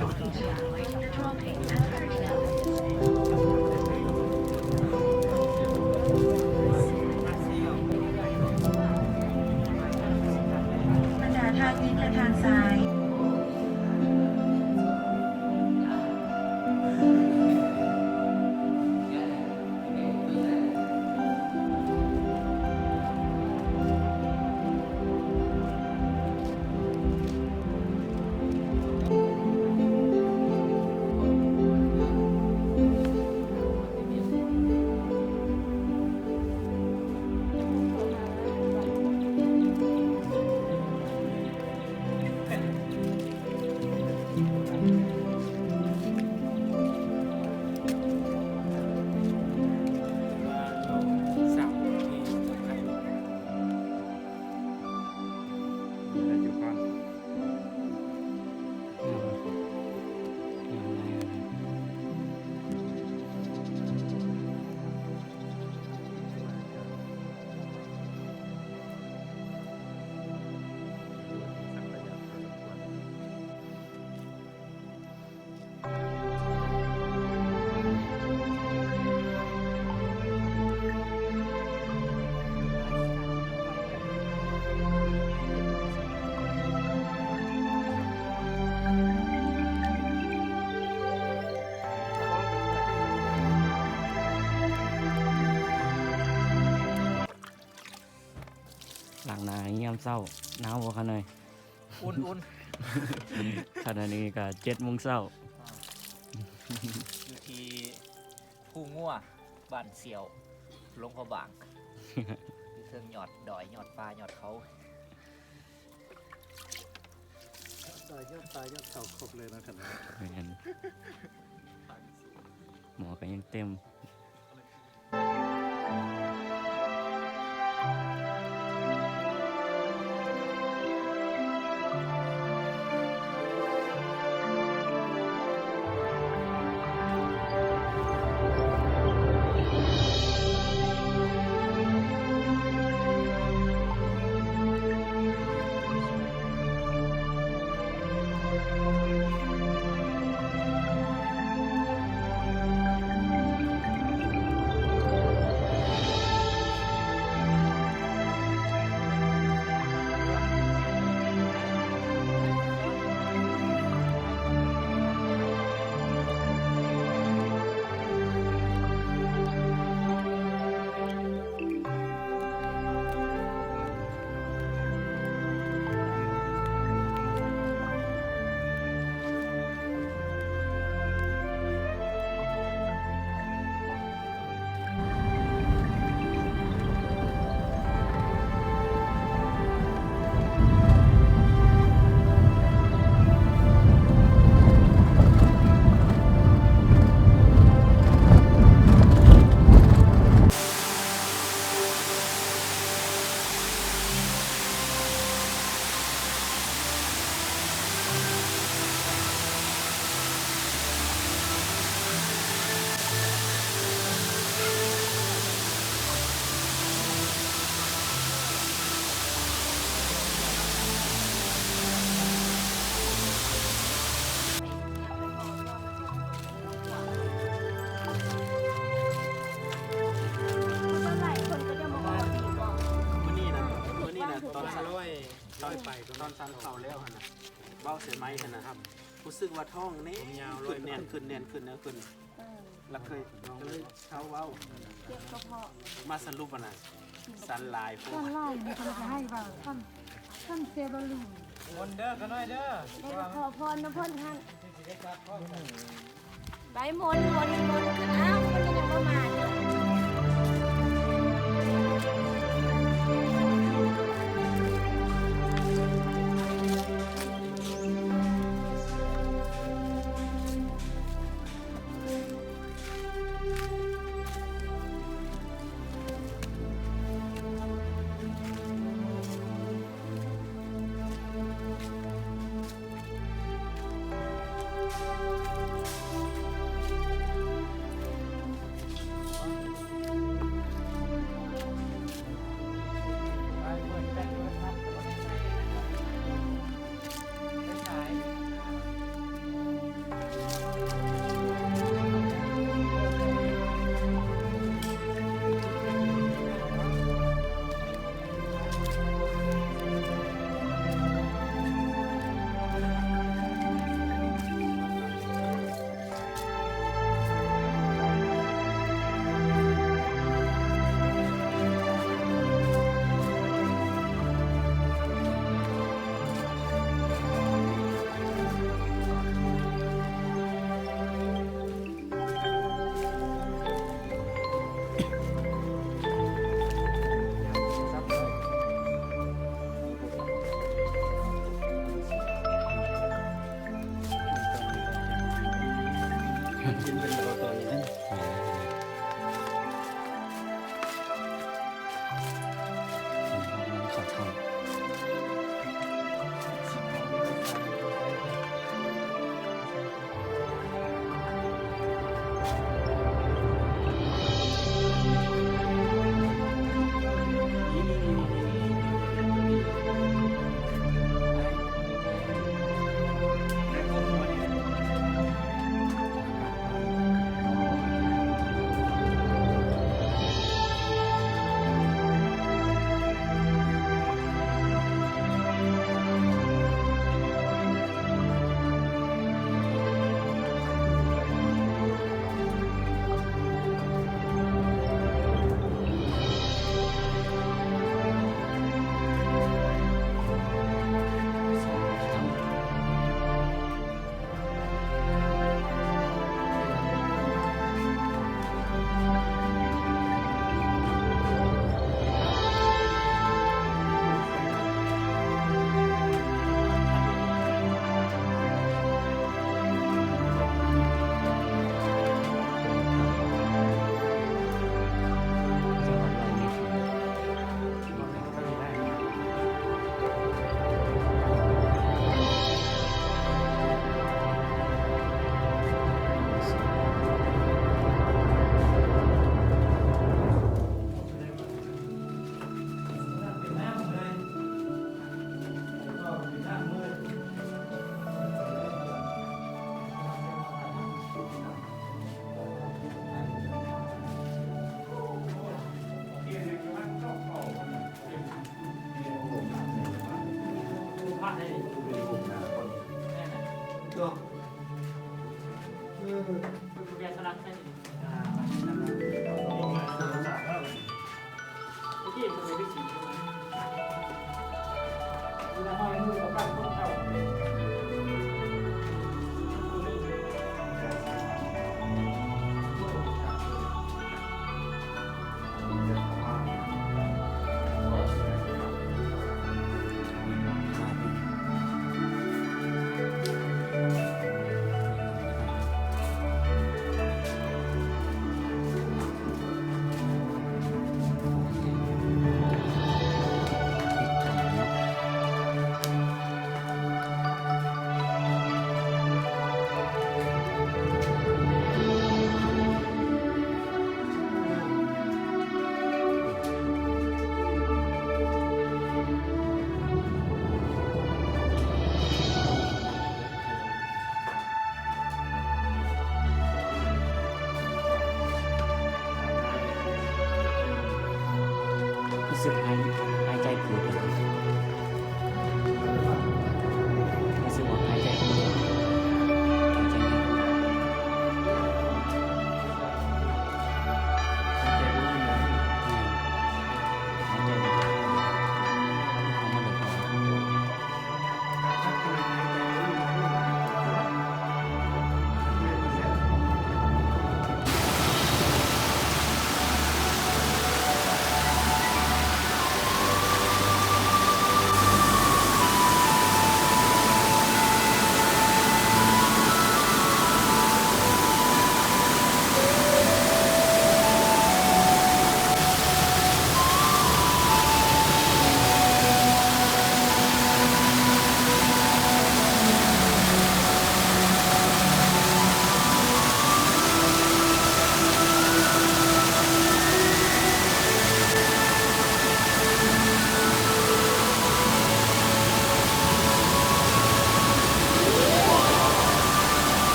ບຳນາທາດວິດ ແລະ ທາດຊາຍ. ລ້າງໜ້າຍາມເຊົ້າ ໜາວບໍ່ຂະນ້ອຍ? ອຸ່ນໆ ຂະນະນີ້ກະເຈັດໂມງເຊົ້າ ຢູ່ທີ່ພູງົວ ບ້ານສ່ຽວ ຫຼວງພະບາງ ຢູ່ເທິງຍອດດອຍ ຍອດປ່າ ຍອດເຂົາ ຍອດດອຍ ຍອດປ່າ ຍອດເຂົາ ຄົບເລີຍເນາະ ຂະນ້ອຍ. ແມ່ນ ໝໍກະຍັງເຕັມ. ມື້ນີ້ນະ ມື້ນີ້ນະ ຕອນ ຕອນ ຕອນສັນເຂົ້າແລ້ວຫັ້ນນະ ເວົ້າໃສ່ໄມຫັ້ນນະ ຮູ້ສຶກວ່າທ້ອງແໜ້ນຂຶ້ນ ແໜ້ນຂຶ້ນ ແໜ້ນຂຶ້ນ ແໜ້ນຂຶ້ນ ເອີ ລະເຄີຍ ກະເລີຍເຊົາເວົ້າ ເຈັບກະເພາະ ມາສະຫຼຸບຫັ້ນນະ ສັນຫຼາຍໂພດ ສັນຫຼາຍ ມັນກະໃຫ້ວ່າ ສັນ ສັນເຊບາລູນ ມົນເດີ ຂະນ້ອຍເດີ ໄດ້ມາຂໍພອນນຳເພິ່ນຫັ້ນ ໄປມົນ ມົນ ມົນ ອ້າວ ເພິ່ນຍັງບໍ່ມາເດີ. ກິນເປັນແລ້ວຕອນນີ້ນະ ເຂົ້າຖ້ຳ. ຮູ້ສຶກຫາຍ ຫາຍໃຈຜືດ ຮູ້ສຶກວ່າຫາຍໃຈ ຫາຍໃຈຍາກ ຫາຍໃຈບໍ່ມີເຫື່ອ ຫາຍໃຈບໍ່ອອກ ເຂົ້າມາເລີຍ.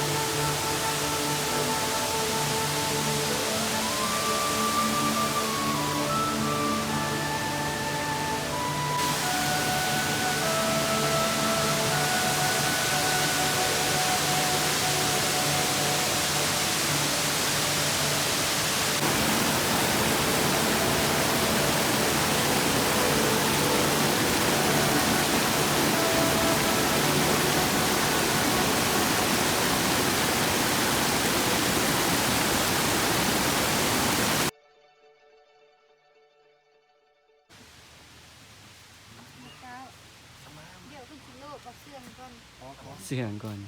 ເ ສຽງກ່ອນ.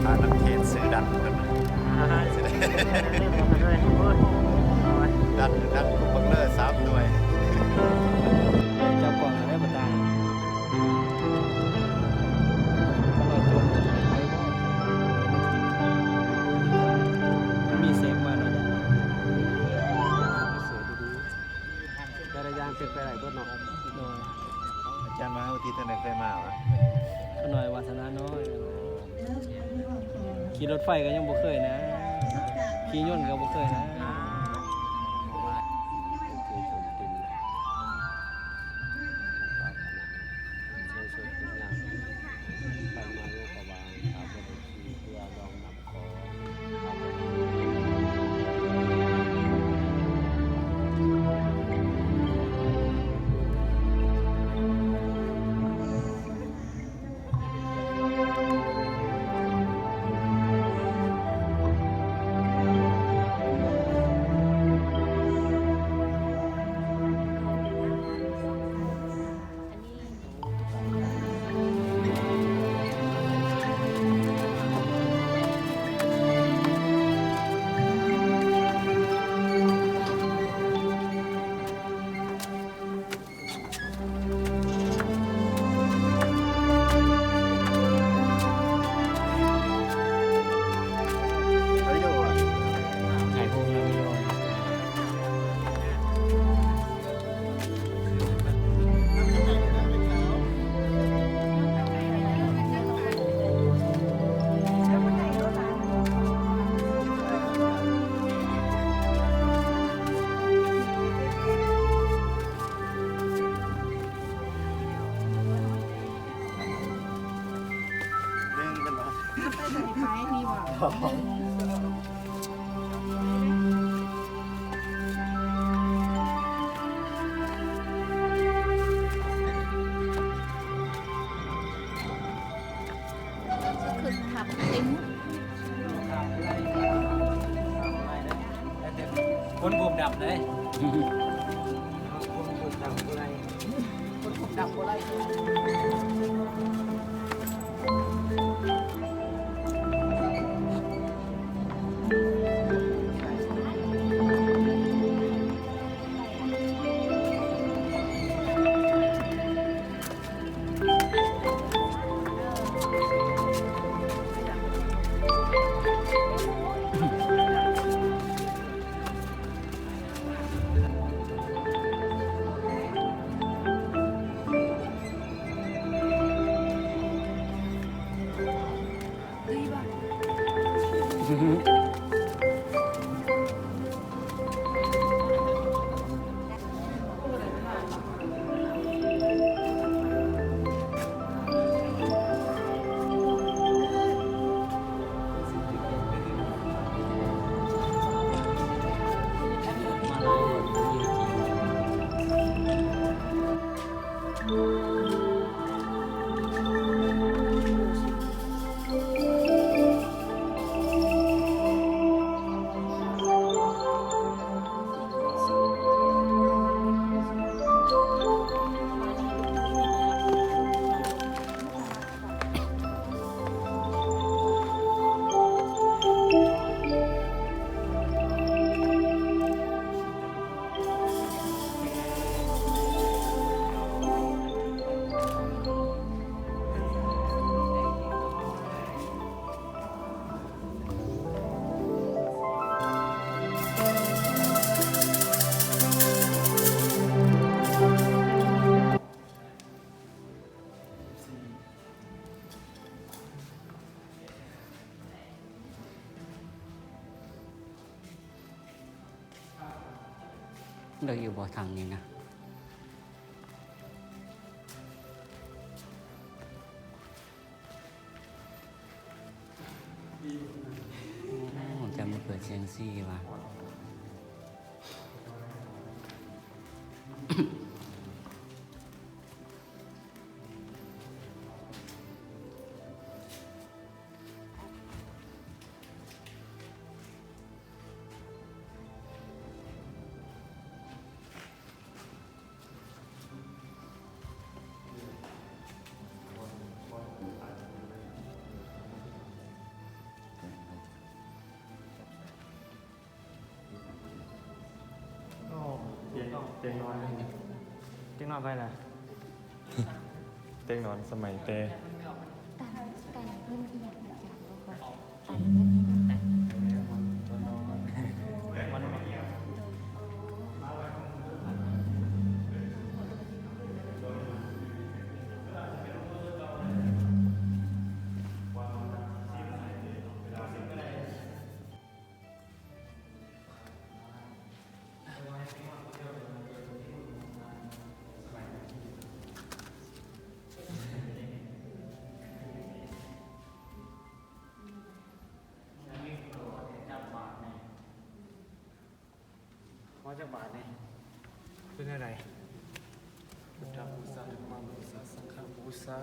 ພານັກເທດຊື້ດັນເພິ່ນ ດັນ ດັນກຸບບັກເລີສາມໜ່ວຍ. ເຈົ້າຂອງໄດ້ບໍ່ຕາຍ ມີເສກມາເນາະ. ແຕ່ລະຢ່າງເປັນໄປໄດ້ເບິດເນາະ. ໂດຍ ອາຈານມະຫາວິທະຍາໄລເຄີຍມາຫວາ? ຂ້ານ້ອຍວາສະໜານ້ອຍ. ຂີ່ລົດໄຟກໍຍັງບໍ່ເຄີຍນະ, ຂີ່ຍົນກໍບໍ່ເຄີຍນະ. ເລີຍ. ເລີຍຢູ່ບໍ່ທາງນີ້ນະ? ໂອ້ ຈະມາເປີດແສງສີວ່າ. ໂອ້ ຕຽງ ຕຽງນອນ ຕຽງນອນໃຜລະ? ຕຽງນອນສະໄໝແຕ່ ຕັນ ຕັນເງິນອີ່ຫຍັງນະ? ຕັນເງິນອີ່ຫຍັງ? ຂໍຈັກບາດນີ້ ເປັນແນວໃດ? ພຸດທະບູຊາ ທຳມະບູຊາ ສັງຄະບູຊາ.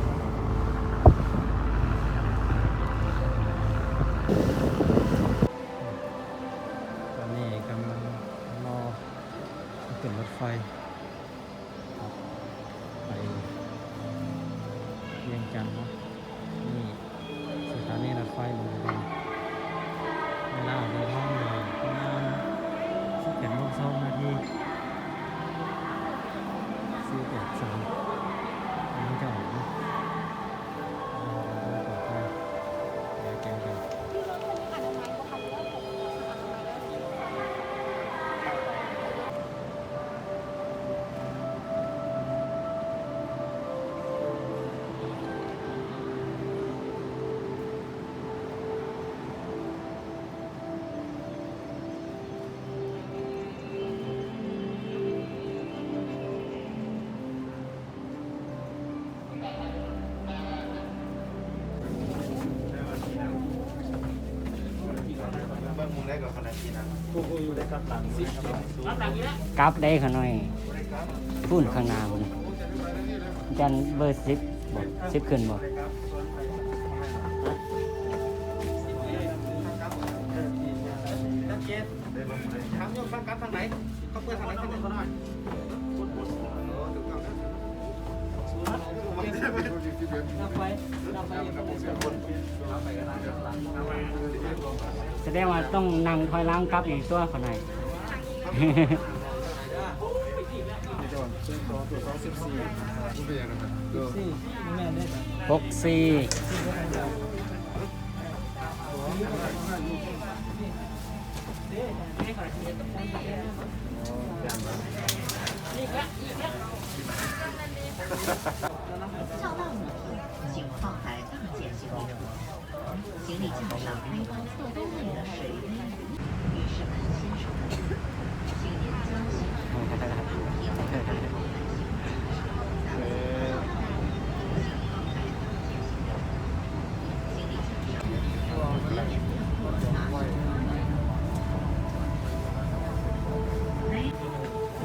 ເ ກັບໄດ້ຂະນ້ອຍ ພຸ້ນຂ້າງໜ້າພຸ້ນ ຢ້ານເບີສິບບໍ ສິບຂຶ້ນບໍ? ສະແດງວ່າຕ້ອງນັ່ງຖອຍຫຼັງກັບອີກຕົວະ ຂ້າງໃນ. ຫົກສີ່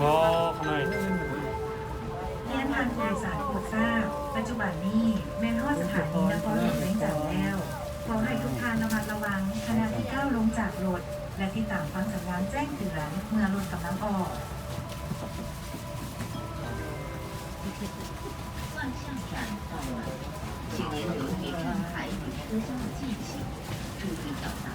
ບໍ່ ຂ້ານ້ອຍ. ຮຽນທ່ານຜູ້ໂດຍສານໂປດຊາບ, ປັດຈຸບັນນີ້ແມ່ນຮອດສະຖານີນະຄອນຫຼວງວຽງຈັນແລ້ວ. ຂໍໃຫ້ທຸກທ່ານລະມັດລະວັງຂະນະທີ່ກ້າວລົງຈາກລົດ ແລະ ຕິດຕາມຟັງສັນຍານແຈ້ງເຕືອນເມື່ອລົດກຳລັງອອກ. 万象站到了，请您留意站牌与车厢的进行，注意表达。